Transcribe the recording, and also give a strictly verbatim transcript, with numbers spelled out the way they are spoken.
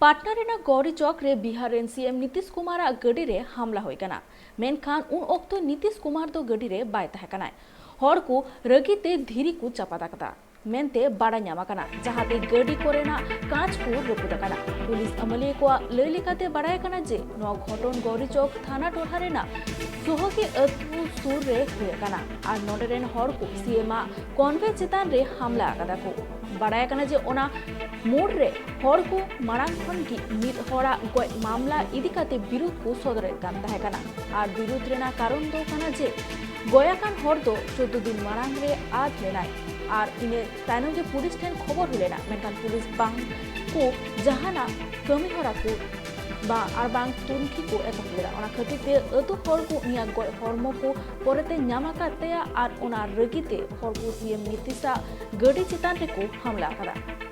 ᱯᱟᱴᱱᱟ ᱨᱮᱱᱟᱜ ᱜᱚᱣᱨᱤ ᱪᱚᱠ ᱨᱮ ᱵᱤᱦᱟᱨ ᱨᱮᱱ ᱥᱤ ᱮᱢ ᱱᱤᱛᱤᱥ ᱠᱩᱢᱟᱨᱟᱜ ᱜᱟᱹᱰᱤ ᱨᱮ ᱦᱟᱢᱞᱟ ᱦᱩᱭ ᱠᱟᱱᱟ᱾ ᱢᱮᱱᱠᱷᱟᱱ ᱩᱱ ᱚᱠᱛᱚ ᱱᱤᱛᱤᱥ ᱠᱩᱢᱟᱨ ᱫᱚ ᱜᱟᱹᱰᱤ ᱨᱮ ᱵᱟᱭ ᱛᱟᱦᱮᱸ ᱠᱟᱱᱟᱭ᱾ ᱦᱚᱲ ᱠᱚ ᱨᱟᱹᱜᱤ ᱛᱮ ᱫᱷᱤᱨᱤ ᱠᱚ ᱪᱟᱯᱟᱫ ᱟᱠᱟᱫᱟ ᱢᱮᱱᱛᱮ ᱵᱟᱲᱟᱭ ᱧᱟᱢ ᱟᱠᱟᱱᱟ, ᱡᱟᱦᱟᱸᱛᱮ ᱜᱟᱹᱰᱤ ᱠᱚᱨᱮᱱᱟᱜ ᱠᱟᱸᱪ ᱠᱚ ᱨᱟᱹᱯᱩᱫ ᱟᱠᱟᱱᱟ᱾ ᱯᱩᱞᱤᱥ ᱟᱹᱢᱟᱹᱞᱤᱭᱟᱹ ᱠᱚᱣᱟᱜ ᱞᱟᱹᱭ ᱞᱮᱠᱟᱛᱮ ᱵᱟᱲᱟᱭ ᱟᱠᱟᱱᱟ ᱡᱮ ᱱᱚᱣᱟ ᱜᱷᱚᱴᱚᱱ ᱜᱚᱣᱨᱤ ᱪᱚᱠ ᱛᱷᱟᱱᱟ ᱴᱚᱴᱷᱟ ᱨᱮᱱᱟᱜ ᱥᱩᱦᱟᱹᱜᱤ ᱟᱹᱛᱩ ᱥᱩᱨ ᱨᱮ ᱦᱩᱭ ᱟᱠᱟᱱᱟ ᱟᱨ ᱱᱚᱰᱮ ᱨᱮᱱ ᱦᱚᱲ ᱠᱚ ᱥᱤ ᱮᱢ ᱟᱜ ᱠᱚᱱᱵᱷᱮ ᱪᱮᱛᱟᱱ ᱨᱮ ᱦᱟᱢᱞᱟ ᱟᱠᱟᱫᱟ ᱠᱚ᱾ ᱵᱟᱲᱟᱭ ᱟᱠᱟᱱᱟ ᱡᱮ ᱚᱱᱟ ᱢᱳᱲ ᱨᱮ ᱦᱚᱲ ᱠᱚ ᱢᱟᱲᱟᱝ ᱠᱷᱚᱱ ᱜᱮ ᱢᱤᱫ ᱦᱚᱲᱟᱜ ᱜᱚᱡ ᱢᱟᱢᱞᱟ ᱤᱫᱤ ᱠᱟᱛᱮ ᱵᱤᱨᱩᱫ ᱠᱚ ᱥᱚᱫᱚᱨᱮᱫ ᱠᱟᱱ ᱛᱟᱦᱮᱸ ᱠᱟᱱᱟ ᱟᱨ ᱵᱤᱨᱩᱫ ᱨᱮᱱᱟᱜ ᱠᱟᱨᱚᱱ ᱫᱚ ᱠᱟᱱᱟ ᱡᱮ ᱜᱚᱭ ᱟᱠᱟᱱ ᱦᱚᱲ ᱫᱚ ᱪᱳᱫᱫᱳ ᱫᱤᱱ ᱢᱟᱲᱟᱝ ᱨᱮ ᱟᱫ ᱞᱮᱱᱟᱭ ᱟᱨ ᱤᱱᱟᱹ ᱛᱟᱭᱱᱚᱢ ᱜᱮ ᱯᱩᱞᱤᱥ ᱴᱷᱮᱱ ᱠᱷᱚᱵᱚᱨ ᱦᱩᱭ ᱞᱮᱱᱟ, ᱢᱮᱱᱠᱷᱟᱱ ᱯᱩᱞᱤᱥ ᱵᱟᱝ ᱠᱚ ᱡᱟᱦᱟᱱᱟᱜ ᱠᱟᱹᱢᱤ ᱦᱚᱨᱟ ᱠᱚ ᱵᱟ ᱟᱨ ᱵᱟᱝ ᱛᱩᱱᱠᱷᱤ ᱠᱚ ᱮᱛᱚᱦᱚᱵ ᱞᱮᱫᱟ᱾ ᱚᱱᱟ ᱠᱷᱟᱹᱛᱤᱨ ᱛᱮ ᱟᱹᱛᱩ ᱦᱚᱲ ᱠᱚ ᱩᱱᱤᱭᱟᱜ ᱜᱚᱡ ᱦᱚᱲᱢᱚ ᱠᱚ ᱯᱚᱨᱮᱛᱮ ᱧᱟᱢ ᱟᱠᱟᱫ ᱛᱟᱭᱟ ᱟᱨ ᱚᱱᱟ ᱨᱟᱹᱜᱤ ᱛᱮ ᱦᱚᱲ ᱠᱚ ᱥᱤ ᱮᱢ ᱱᱤᱛᱤᱥᱟᱜ ᱜᱟᱹᱰᱤ ᱪᱮᱛᱟᱱ ᱨᱮᱠᱚ ᱦᱟᱢᱞᱟ ᱟᱠᱟᱫᱟ᱾